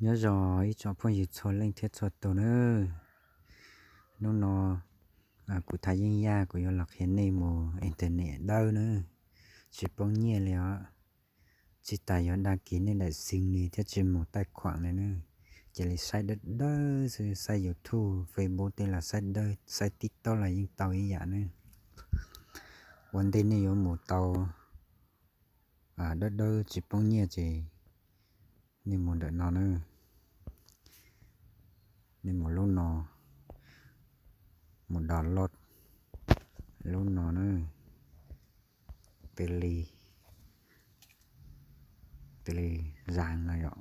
Nyob zoo ib tsoom phooj ywg txhua leej thiab txhua tus nawb. Hnub no kuv Thaj Yeeb Yaj kuv yuav los qhia nej mus internet dawb nawb, tsis poob nyiaj li os. Tsis tas yuav dag kis nej daim xim li thiab tsis mus taij khuam li nawb. Cia li saib dawb dawb xwb, saib YouTube, Facebook tej los saib dawb, saib TikTok los yeej tau ib yam nawb. Ua ntej nej yuav mus tau dawb dawb tsis poob nyiaj ces nej mus ntawm no nawb. Nej mus lub no, mus download lub no nawb. Peli, peli zaj no yom.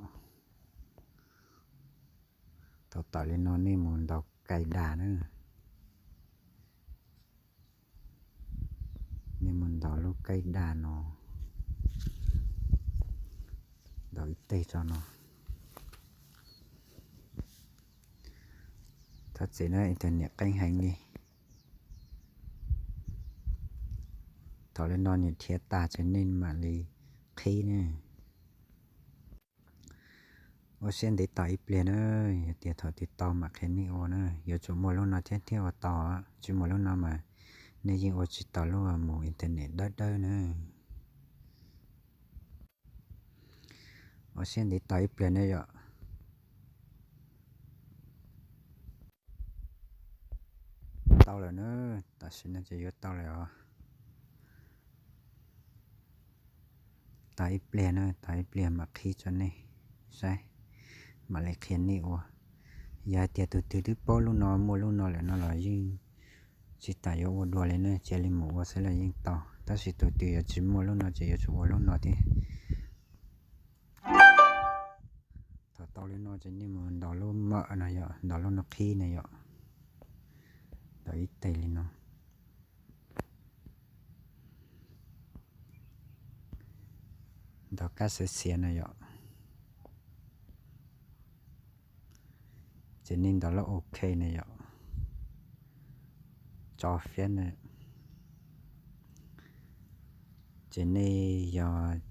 Thaum tawm li no nej mus ntaus cài đặt nawb. Nej mus ntaus lub cài đặt no, ntaus ib teg tso no. Thov txim na, internet qeeb heev li. Thaum li no nws nrhiav tas ces nej mam li qhib ne. Ua siab ntev tos ib pliag na, yog tias thaum twg tau mam qhia nej ua na. Yuav tsum muaj lub no thiab thiaj ua tau, tsis muaj lub no mas nej yeej ua tsis tau lub mus internet dawb dawb na. Ua siab ntev tos ib pliag na yom. Tau lawm na, tam sim no ces yuav tau lawm os. Tos ib pliag na, tos ib pliag mam qhib tso nej saib, mam li qhia nej ua. Yog hais tias tus twg twb paub lub no, muaj lub no lawm no los yeej tsis tas yuav ua dua li na, cia li mus ua xwb los yeej tau. Tab sis tus twg yuav tsis muaj lub no ces yuav tsum ua lub no thiab. Thaum tau li no ces nej mus ntaus lub mawm no yom, ntaus lub no qhib na yom, ntaus ib teg li no. Ntaus kab xiav xiav na yom. Ces nej ntaus lub OK na yom, tso fiab na. Ces nej yog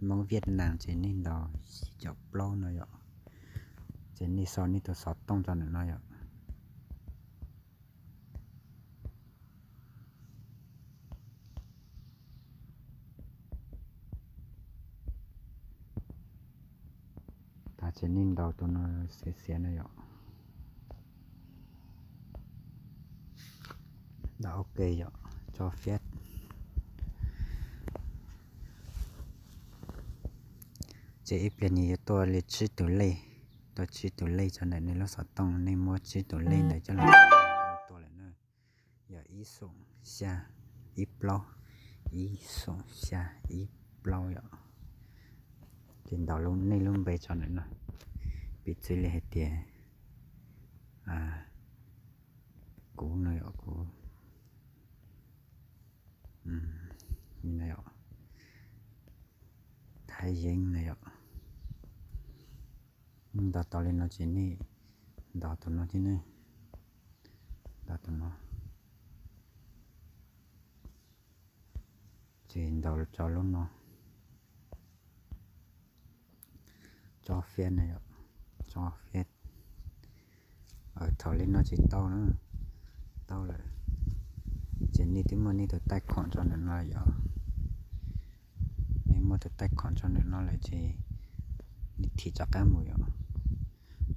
Hmoob Viaj Nam ces nej ntaus yim caum plaub no yom. Ces nej sau nej tus xov tooj rau ntawm no yom. Ces nej ntaus tus no xiav xiav no yom. Ntaus OK yom, tso fiab. Ces ib pliag nws yuav tuaj li tsib tus lej, tuaj tsib tus lej tso ntawm nej lub xov tooj, nej muab tsib tus lej ntawd coj los tua lawm na. Yog ib xoom xya ib plaub, ib xoom xya ib plaub yom. Ces ntaus nej lub npe tso ntawm no, piv txwv li hais tias kuv no yom, kuv Thaj Yeeb no yom. Ntaus tau li no ces nej ntaus tus no thiab ne, ntaus tus no. Ces ntaus tso lub no, tso fiab na yom, tso fiab. Thaum li no ces tau na, tau lawm. Ces nej twb muaj nej tus taij khuam tso ntawm no yom. Nej muaj tus taij khuam tso ntawm no lawm ces nej thim rov qab mus yom,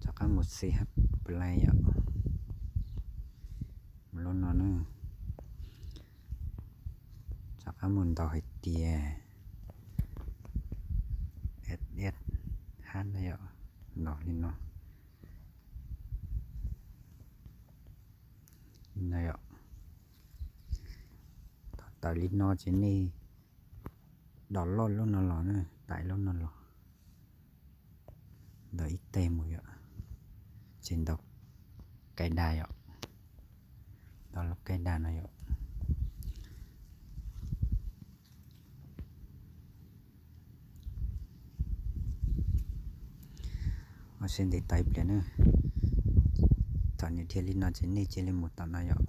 rov qab mus C H Play yom, mus lub no na. Rov qab mus ntaus hais tias S S H na yom, ntaus li no. Thaum tawm li no ces nej download lub no los na, tải lub no los, ntaus ib teg mus yom, ces ntaus cài đặt yom, ntaus lub cài đặt no yom. Ua siab ntev tos ib pliag na. Thaum nws dhia li no ces nej cia li mus tom no yom.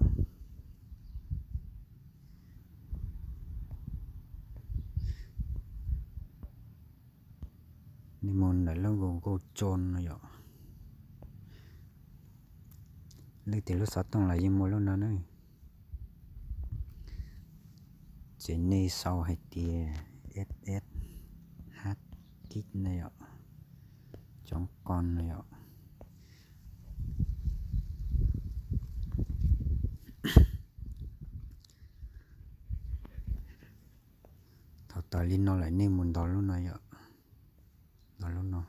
Nej mus ntawm lub Google Chrome no yom. Leej twg lub xov tooj los yeej muaj lub no na. Ces nej sau hais tias S S H kit no yom, cov qos no yom. Thaum tawm li no lawm nej mus ntaus lub no yom, ntaus lub no.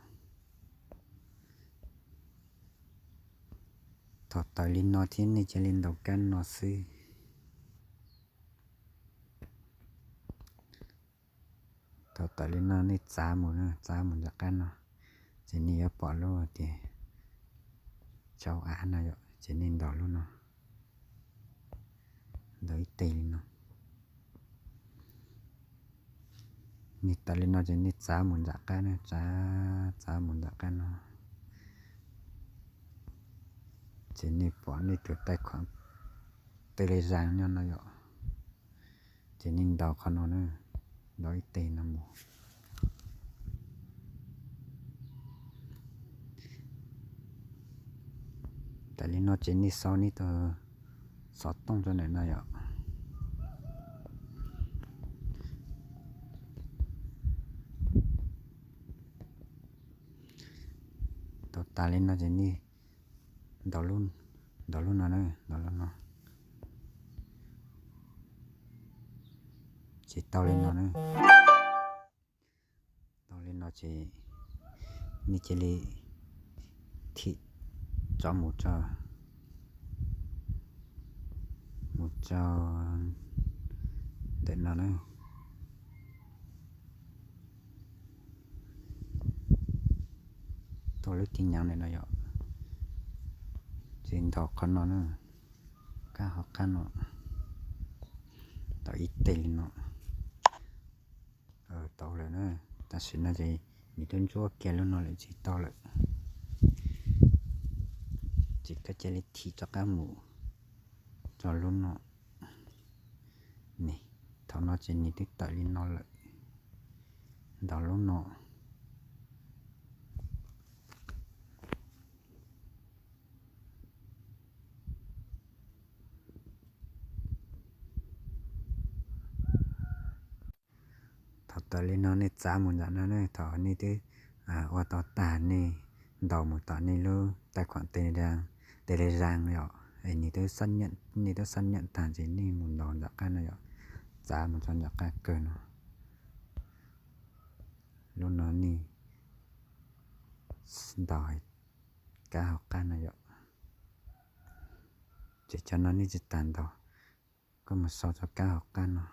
Thaum tawm li no thiab nej cia li ntaus kab no xwb. Thaum tawm li no nej txav mus, txav mus nram qab no, ces nej yuav pom lub tias tsau av no yom, ces nej ntaus lub no, ntaus ib teg li no. Nej tawm li no ces nej txav mus nram qab na, txav, txav mus nram qab no, ces nej pom nej tus taij khuam Telegram nyob no yom, ces nej ntaus qhov no na, ntaus ib teg no mus. Tawm li no ces nej sau nej tus xov tooj rau ntawm no yom. Tau tas li no ces nej ntaus lub no na, ntaus lub no. Ces tau li no na. Tau li no ces nej cia li thim tso mus, mus tso ntawm no na. Tau lub tin nhắn ntawm no yom, ces ntaus qhov no na, kab hauv qab no, ntaus ib teg li no. Tau lawm na. Tam sim no ces nws twb ntsuab kiag lub no lawm, tsis tau lawm. Ces koj cia li thim rov qab mus tso lub no. Thaum no ces nws twb tawm li no lawm. Ntaus lub no. Thaum tawm li no nej txav mus ntawm no ne, thaum nej twb ua tau tag nej ntaus mus tom nej lub taij khuam Telegram, Telegram yom, es nws twb, nej twb xab nyam tag ces nej mus ntaus nram qab no yom, txav mus txog nram qab kawg no. Lub no nej ntaus kab hauv qab no yom. Ces cov no nej tsis tas ntaus, koj mus sau txog kab hauv qab no.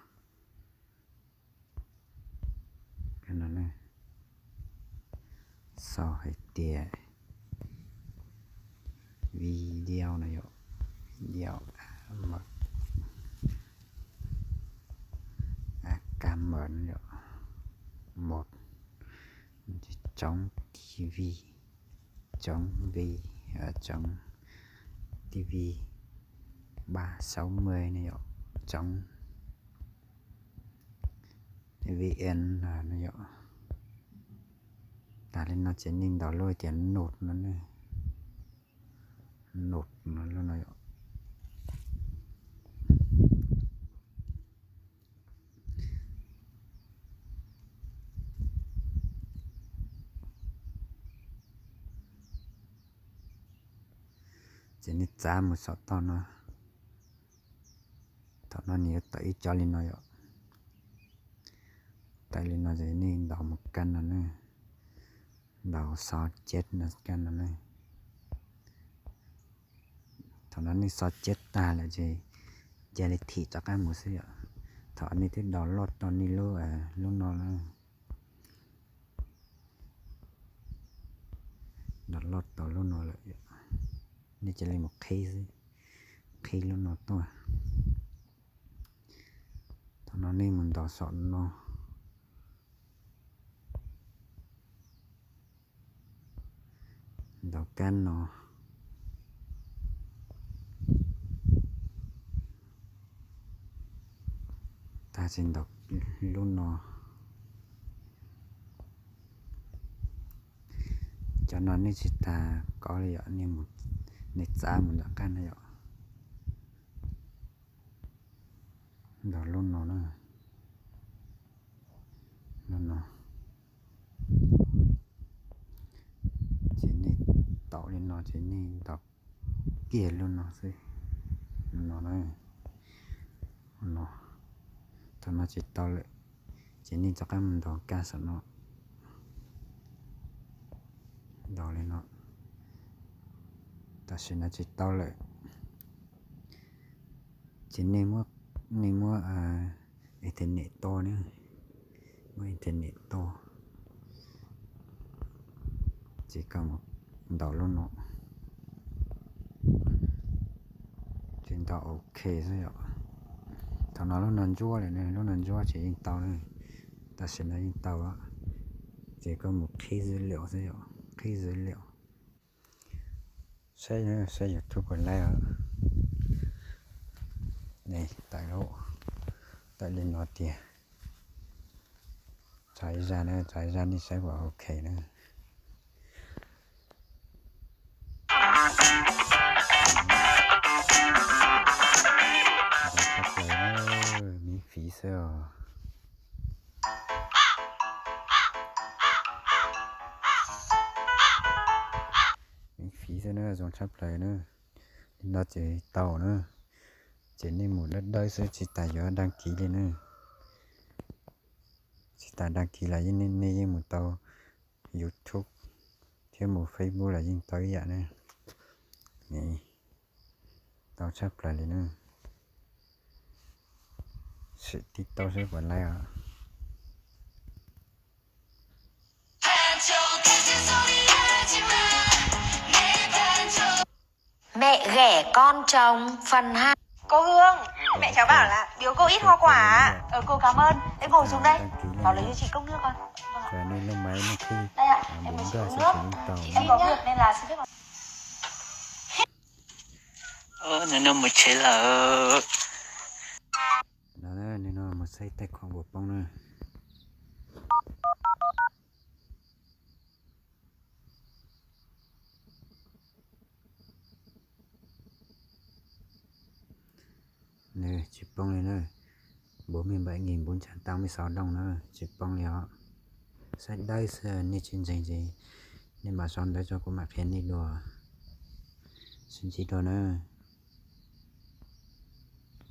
Sau hais tias video no yom, video a k m no yom, một chống ti vi, chống vi, chống ti vi ba sáu mươi no yom, chống vn no yom. Tas li no ces nej ntaus lub tias nut no ne, nut no lub no yom. Ces nej txav mus saum toj no. Thaum no nws yuav tawm ib co li no yom. Tawm li no ces nej ntaus mus kab no ne, ntaus xov ceb no kab no ne. Thaum no nej xov ceb tag lawm ces cia li thim rov qab mus xwb yom. Thaum nej twb download tau nej lub, lub no na, download tau lub no lawm, nej cia li mus qhib xwb, qhib lub no tuaj. Thaum no nej mus ntaus saum no, ntaus kab no, tag ces ntaus lub no. Cov no nej tsis tas kov li yom, nej txav mus nram qab no yom. Ntaus lub no na, lub no. Ces nej taus li no ces nej ntaus kiag lub no xwb, lub no na, no. Thaum no tsis tau lawm ces nej rov qab mus ntaus kab saum no, ntaus li no. Tam sim no tsis tau lawm ces nej muab, nej muab internet to na, muab internet to ces koj mus ntaus lub no, ces ntaus ok xwb yom. Thaum no lub no ntsuab lawm ne, lub no ntsuab ces yeej tau na, tam sim no yeej tau lawm. Ces koj mus qhib dữ liệu xwb yom, qhib dữ liệu. Saib, saib YouTube puas laib os. Tawm, tawm li no tiag. Txav ib zaj na, txav ib zaj nej saib puas ok na. Miễn phí xwb os. Miễn phí xwb na, zoo tshaj plaws na. Li no ces tau na. Ces nej mus dawb dawb xwb, tsis tas yuav đăng ký li na. Tsis tas đăng ký los nej yeej mus tau YouTube thiab mus Facebook los yeej tau ib yam na. Tau tshaj plaws li na. Sim tib taub saib puas laib os. Mẹ ghẻ con trống phần hai. Cô Hương, mẹ cháu bảo là biếu cô ít hoa quả. Ờ, cô cảm ơn. Thế cô dùng đây. Bảo lấy cho chị cốc nước con. Đây ạ, em mời chị uống nước. Chị đang có việc nên là xin phép. Nws no mus saib taij khuam puas poob na. Nws tsis poob li na. Bốn mươi bảy nghìn bốn trăm tám mươi sáu đồng na, tsis poob li os. Saib dawb xwb, nej tsis ntseeg ces nej mam sau ntawv tso kuv mam qhia nej dua. Sib ntsib dua na.